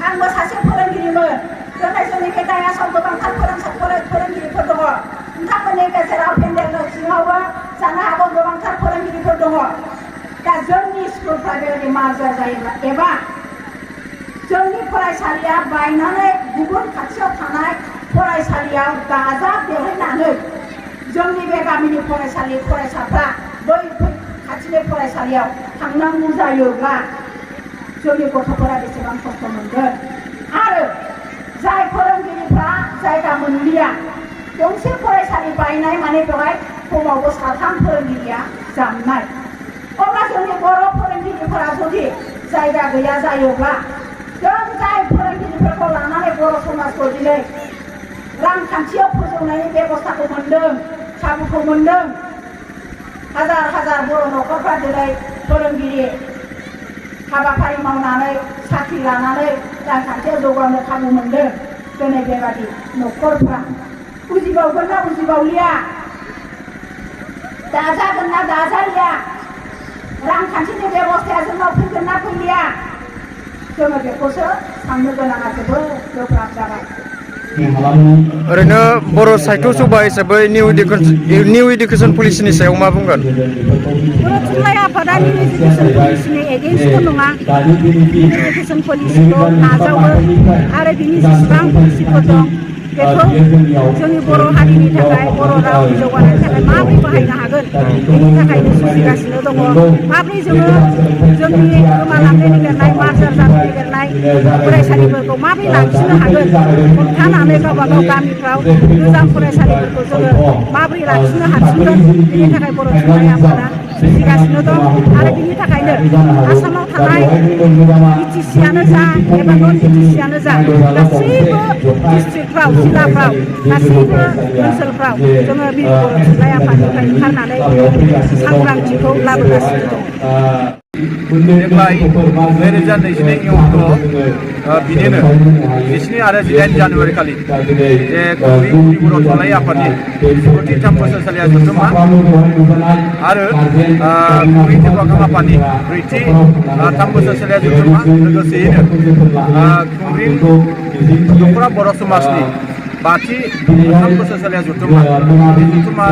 आंबो सासे फोरोंगिरिमोन दिनै जोंनि बे दायासाव गोबांथार फोरोंगिरिफोर दङ नोंथांमोननि गेजेराव पेन्डेल सिङावबो जानो हागौ गोबांथार फोरोंगिरिफोर दङ दा जोंनि स्कुलफ्रा बेबायदि मार्जार जायोब्ला एबा जोंनि फरायसालिया बायनानै गुबुन खाथियाव थानाय फरायसालियाव दाजाबदेरहैनानै जोंनि बे गामिनि फरायसाफ्रा बै खाथिनि फरायसालियाव थांनांगौ जायोब्ला जोंनि गथ'फोरा बेसेबां खस्थ' मोनगोन आरो जाय फोरोंगिरिफ्रा जायगा मोनलिया गंसे फरायसालि बायनाय माने बेवहाय खमावबो साथाम फोरोंगिरिया जामनाय अब्ला जोंनि बर' फोरोंगिरिफोरा जुदि जायगा गैया जायोब्ला जों जाय फोरोंगिरिफोरखौ लानानै बर' समाजखौ दिनै रांखान्थियाव फोजौनायनि बेबस्थाखौ मोनदों खाबुखौ मोनदों हाजार बर' न'खरफ्रा दिनै फोरोंगिरि हाबाफारि मावनानै साख्रि लानानै रांखान्थियाव जौगानो खाबु मोनदों दिनै बेबादि न'खरफ्रा उजिबावगोन ना उजिबावलिया दाजागोन ना दाजालिया रांखान्थिनि बेबस्थाया जोंनाव फैगोन ना फैलिया जोङो बेखौसो साननो गोनाङा जोबोद गोब्राब जाबाय ओरैनो बर' साहित्य सभा हिसाबै निउ इडुकेसन पलिसिनि सायाव मा बुंगोन? बर' थुनलाइ आफादा निउ इडुकेसन पलिसिनि एगेन्स्टबो नङा निउ इडुकेसन पलिसिखौ नाजावो आरो बिनि जेसेबां पलिसिफोर दं बेखौ जोंनि बर' हारिनि थाखाय बर' रावनि जौगानायनि थाखाय माबोरै बाहायनो हागोन बेनि थाखायनो जुजिगासिनो दङ माबोरै जोङो जोंनि गोमालांनो नागिरनाय मार्जार जानो नागिरनाय फरायसालिफोरखौ माबोरै लाखिनो हागोन हमथानानै गावबागाव गामिफ्राव गोजाम फरायसालिफोरखौ जोङो माबोरै लाखिनो हाफिनगोन बेनि थाखाय बर' थुनलाइ आफादा जुजिगासिनो दं आरो बिनि थाखायनो आसामाव थानाय बिटिसिआनो जा एबा नन बिटिसिआनो जा गासैबो डिस्ट्रिक्टफ्राव जिल्लाफ्राव गासैबो ओनसोलफ्राव जोङो बे बर' थुनलाइ आफादनिफ्राय ओंखारनानै सांग्रांथिखौ लाबोगासिनो दं। देग्लाय 2022 अक्ट' बिदिनो 17 आरो 18 जानुवारि खालि जे खुंग्रि बर' थुनलाइ आफादनि 43 बोसोरसालिया जथुम्मा आरो खुंग्रि जौगाखां आफादनि 3 बोसोरसालिया जथुम्मा लोगोसेयैनो खुंग्रि दख'रा बर' समाजनि 5 बोसोरसालिया जथुम्मा बे जथुम्मा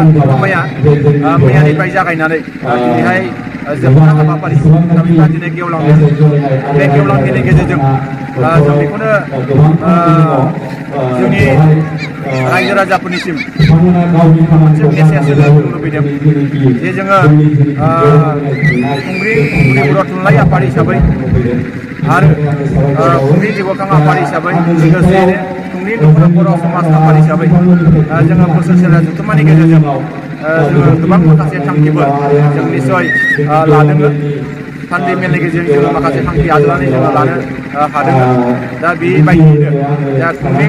मैयानिफ्राय जागायनानै दिनैहाय जोबथा हाबाफारि थामहिनबा दिनै गेवलांदों बे गेवलांनायनि गेजेरजों जों बेखौनो जोंनि रायजो राजाफोरनिसिम मोनसे मेसेज होनो लुबैदों जे जोङो खुंग्रि बर' थुनलाइ आफाद हिसाबै आरो खुंग्रि जौगाखां आफाद हिसाबै लोगोसेयैनो खुंग्रि दख'रा बर' समाज आफाद हिसाबै जोङो बोसोरसेला जथुम्मानि गेजेरजों जोङो गोबां माखासे थांखिफोर जों निस्सय लादों सानदे मेलनि गेजेरजों जोङो माखासे थांखि आजावनानै जोङो लानो हादों दा बेबायदियैनो दा खुंग्रि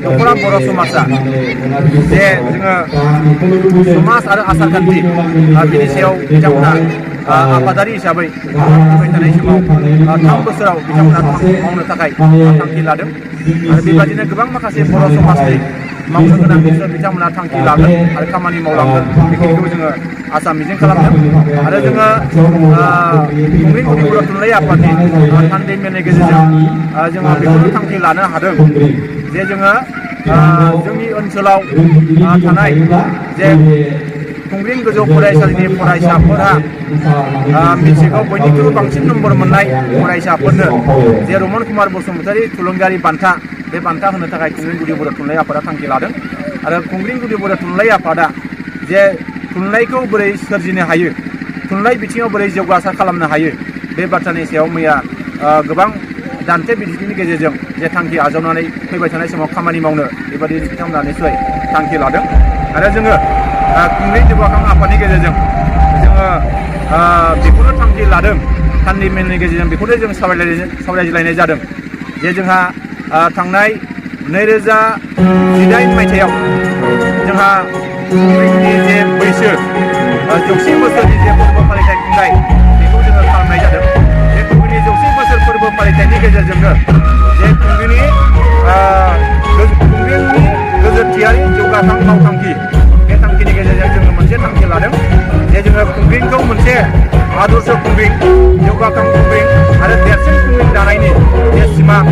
दख'रा बर' समाजा जे जोङो समाज आरो आसारखान्थि बिनि सायाव बिथांमोना आफादारि हिसाबै फैबाय थानाय समाव 3 बोसोराव बिथांमोना मावनो थाखाय थांखि लादों आरो बेबादिनो गोबां माखासे बर' समाजनि मावनो गोनां बिसोर बिथांमोना थांखि लागोन आरो खामानि मावलांगोन बेखिनिखौ जोङो आसा मिजिं खालामदों आरो जोङो खुंग्रि बर' थुनलाइ आफादनि सानदे मेलनि गेजेरजों जोङो बेखौनो थांखि लानो हादों जे जोङो जोंनि ओनसोलाव थानाय जे खुंग्रि गोजौ फरायसालिनि फरायसाफोरा मेट्रिकआव बयनिख्रुइबो बांसिन नम्बर मोननाय फरायसाफोरनो जे रमन कुमार बसुमतारी थुलुंगायारि बान्था बे बान्था होनो थाखाय खुंग्रि बर' थुनलाइ आफादा थांखि लादों आरो खुंग्रि बर' थुनलाइ आफादा जे थुनलाइखौ बोरै सोरजिनो हायो थुनलाइ बिथिङाव बोरै जौगासार खालामनो हायो बे बाथ्रानि सायाव मैया गोबां दान्थे बिदान्थेनि गेजेरजों जे थांखि आजावनानै फैबाय थानाय समाव खामानि मावनो बेबायदि बिथांमोना निस्सय थांखि लादों आरो जोङो खुंग्रि जौगाखां आफादनि गेजेरजों जोङो बेखौनो थांखि लादों सानदे मेलनि गेजेरजों बेखौनो जों सावरायज्लायनाय जादों जे जोंहा थांनाय 2018 मायथाइयाव जोंहा खुंग्रिनि जे बैसो 100 बोसोरनि जे फोरबो फालिथाय खुंनाय बेखौ जोङो खालामनाय जादों बे खुंग्रिनि 100 बोसोर फोरबो फालिथायनि गेजेरजोंनो जे खुंग्रिनि गोजोनथियारि जौगाखां मावथांखि बे थांखिनि गेजेरजों जोङो मोनसे थांखि लादों जे जोङो खुंग्रिखौ मोनसे आदर्श खुंग्रि जौगाखां खुंग्रि आरो देरसिन खुंग्रि दानायनि जे सिमां